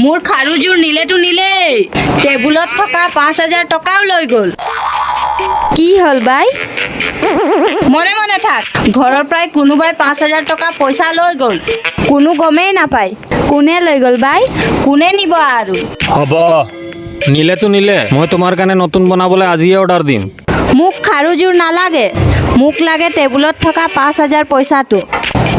মোৰ খাৰুযোৰ নিলেতো নিলেই, টেবুলত থকা 5000 টকাও লৈ গ'ল। কি হ'ল বাই? মনে মনে থাক। ঘৰৰ পৰাই কোনোবাই 5000 টকা পইচা লৈ গ'ল, কোনো গমেই নাপায়। কোনে লৈ গ'ল বাই? কোনে নিব আৰু? হ'ব, নিলেতো নিলে, মই তোমাৰ কাৰণে নতুন বনাবলৈ আজিয়ে অৰ্ডাৰ দিম। মোক খাৰুযোৰ নালাগে, মোক লাগে টেবুলত থকা 5000 পইচাটো।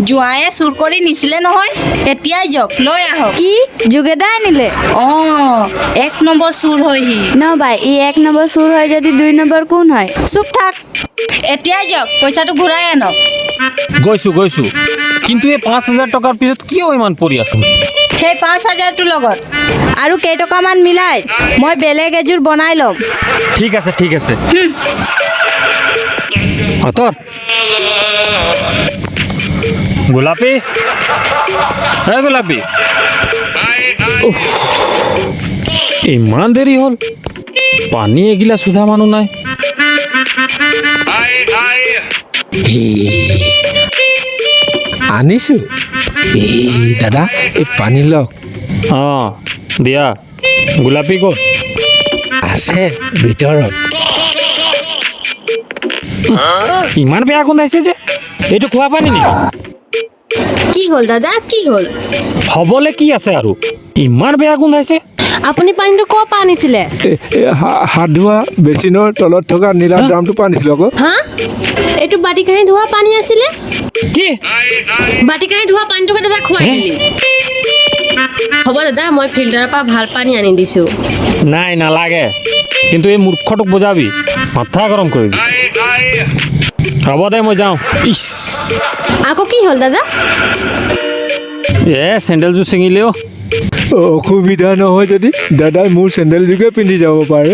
জোঁৱায়ে চুৰ কৰি নিছিলে নহয়। এতিয়াই যাওক, লৈ আহক। কি, যোগেদাই নিলে? অঁ, এক নম্বৰ চুৰ হয় সি। ন বাই, ই এক নম্বৰ চুৰ হয় যদি দুই নম্বৰ কোন হয়? চুপ থাক। এতিয়াই যাওক, পইচাটো ঘূৰাই আনক। গৈছোঁ গৈছোঁ, কিন্তু এই 5000 টকাৰ পিছত কিয় ইমান পৰি আছো? সেই 5000টোৰ লগত আৰু কেইটকামান মিলাই মই বেলেগ এযোৰ বনাই ল'ম। ঠিক আছে, ঠিক আছে। অতৰ গোলাপী, হে গোলাপী, উফ, ইমান দেৰি হ'ল, পানী এগিলাচ সোধা মানুহ নাই। এই, আনিছোঁ। এই দাদা, এই পানী লওক। অঁ, দিয়া। গোলাপী ক'ত? আছে ভিতৰত। ইমান বেয়া গোন্ধাইছে যে, এইটো খোৱা পানী নেকি? কি হ'ল দাদা, কি হ'ল? হ'বলৈ কি আছে আৰু, ইমান বেয়া গোন্ধাইছে। আপুনি পানীটো ক'ৰ পৰা আনিছিলে? হাত ধোৱা বেচিনৰ তলত থকা নীলা ড্ৰামটো পৰা আনিছিলোঁ আকৌ। হা, এইটো বাতি কাঁহী ধোৱা পানী আছিলে। কি? বাতি কাঁহী ধোৱা পানীটোকে দাদা খুৱাই হে? দিলি। হ'ব দাদা, মই ফিল্টাৰৰ পৰা ভাল পানী আনি দিছোঁ। নাই, নালাগে। কিন্তু এই মূৰ্খটোক বুজাবি, মাথা গৰম কৰিবি। হ'ব দে, মই যাওঁ। ইছ। আকৌ কি হ'ল দাদা? এ, চেণ্ডেলযোৰ ছিঙিলেও। অসুবিধা নহয় যদি দাদাই মোৰ চেণ্ডেলযোৰকে পিন্ধি যাব পাৰে।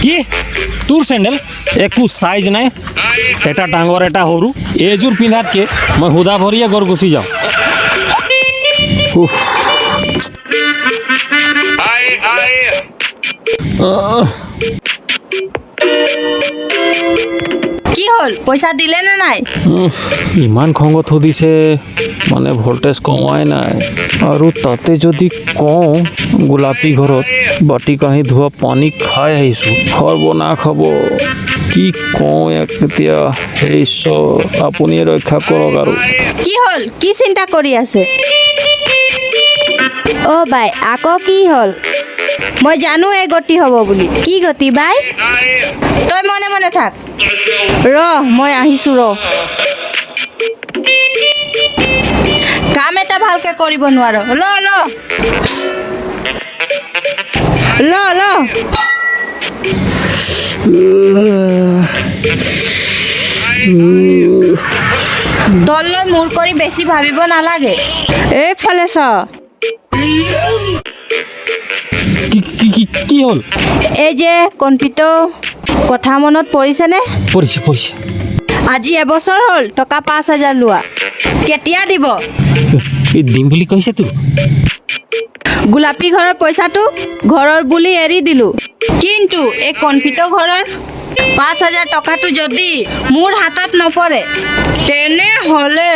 কি, তোৰ চেণ্ডেল? একো চাইজ নাই, এটা ডাঙৰ এটা সৰু। এইযোৰ পিন্ধাতকৈ মই সুদা ভৰিয়ে ঘৰ গুচি যাওঁ। উফ। আহ। কি হ'ল, পইচা দিলে নে নাই? উফ, ইমান খঙত সুধিছে মানে ভল্টেজ কমাই নাই আৰু। তাতে যদি কওঁ গোলাপী ঘৰত বাতি কাঁহী ধোৱা পানী খাই আহিছোঁ, সৰ্বনাশ হ'ব। কি কওঁ ইয়াক এতিয়া? হে ঈশ্বৰ, আপুনিয়ে ৰক্ষা কৰক আৰু। কি হ'ল, কি চিন্তা কৰি আছে? অ' বাই, আকৌ কি হ'ল? মই জানো এই গতি হ'ব বুলি। কি গতি বাই? তই মনে মনে থাক। ৰ, মই আহিছোঁ, ৰ। কাম এটা ভালকে কৰিব নোৱাৰ। ল ল ল ল। তললৈ মূৰ কৰি বেছি ভাবিব নালাগে। এইফালে চ। কি কি কি কি হ'ল? এই যে কণপিত কথা মনত পৰিছেনে? পৰিছে, পৰিছে। আজি এবছৰ হ'ল টকা 5000 লোৱা। কেতিয়া দিব? এই, দিম বুলি কৈছেতো। গোলাপী ঘৰৰ পইচাটো ঘৰৰ বুলি এৰি দিলোঁ, কিন্তু এই কণপিত ঘৰৰ 5000 টকাটো যদি মোৰ হাতত নপৰে, তেনেহ'লে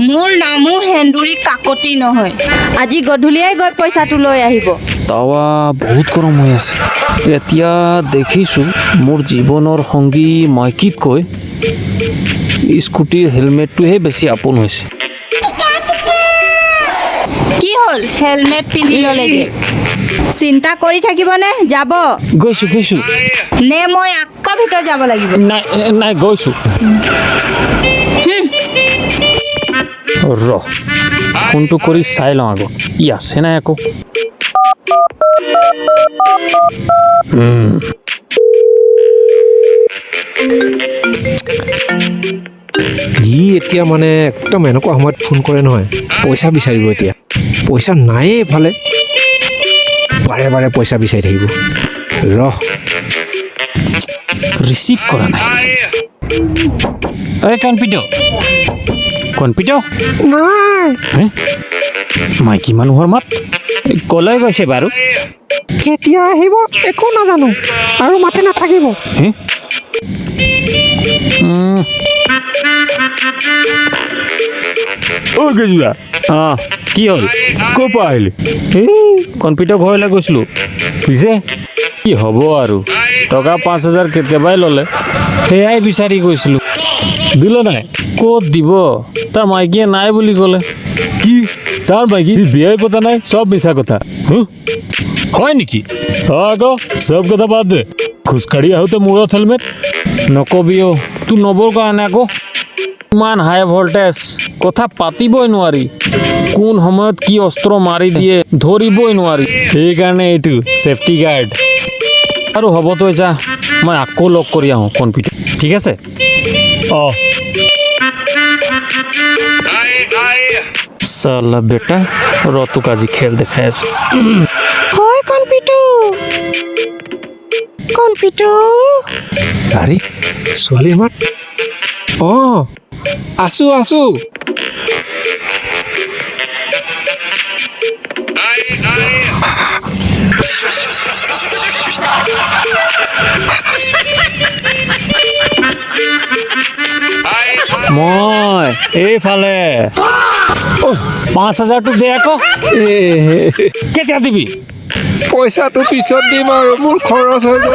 মোৰ নামো সেন্দুৰী কাকতি নহয়। আজি গধূলিয়াই গৈ পইচাটো লৈ আহিব। তাৱা বহুত গৰম হৈ আছে। এতিয়া দেখিছোঁ মোৰ জীৱনৰ সংগী মাইকীতকৈ স্কুটিৰ হেলমেটটোহে বেছি আপোন হৈছে। কি হ'ল, হেলমেট পিন্ধি ল'লে যে? চিন্তা কৰি থাকিবনে যাব? গৈছোঁ, গৈছোঁ। নে মই আকৌ ভিতৰ যাব লাগিব? নাই নাই, গৈছোঁ। ৰ, ফোনটো কৰি চাই লওঁ আগত, ই আছে নাই আকৌ। ই এতিয়া মানে একদম এনেকুৱা সময়ত ফোন কৰে নহয়, পইচা বিচাৰিব এতিয়া। পইচা নায়েই এইফালে, বাৰে বাৰে পইচা বিচাৰি থাকিব। ৰহ। ৰিচিভ কৰা নাই। এই কণপিত, কণপিত। নাই। হে, মাইকী মানুহৰ মাত। এই, ক'লৈ গৈছে বাৰু? কেতিয়া আহিব একো নাজানো, আৰু মাতি নাথাকিব। হে? অ' গেজুৱা, অঁ। কি হ'ল? ক'ৰ পৰা আহিলি? এই কম্পিউটাৰ ঘৰলৈ গৈছিলোঁ। পিছে কি হ'ব আৰু, টকা 5000 কেতিয়াবাই ল'লে, সেয়াই বিচাৰি গৈছিলোঁ। দিলে নাই? ক'ত দিব, তাৰ মাইকীয়ে নাই বুলি ক'লে। কি, তাৰ মাইকী বিয়াই পতা নাই? চব মিছা কথা। হুঁ? হয় নেকি? অ' আকৌ চব কথা বাদ দে, খোজকাঢ়ি আহোঁতে মূৰত হেলমেট। নকবি অ', তোৰ নবৰ কাৰণে আকৌ ইমান হাই ভল্টেজ, কথা পাতিবই নোৱাৰি। কোন সময়ত কি অস্ত্ৰ মাৰি দিয়ে ধৰিবই নোৱাৰি। সেইকাৰণে এইটো ছেফটি গাৰ্ড। আৰু হ'ব, তই যা, মই আকৌ লগ কৰি আহোঁ কম্পিউটাৰ। ঠিক আছে? অঁ। চালা বেটা, ৰ, তোক আজি খেল দেখাই আছোঁ। হয় কনপিটু, কনপিটু। আৰে, ছোৱালী আমাৰ। অঁ, আছোঁ আছোঁ। মই এইফালে। অ' 5000টো দে আকৌ। কেতিয়া দিবি? পইচাটো পিছত দিম আৰু, মোৰ খৰচ হৈ গ'ল।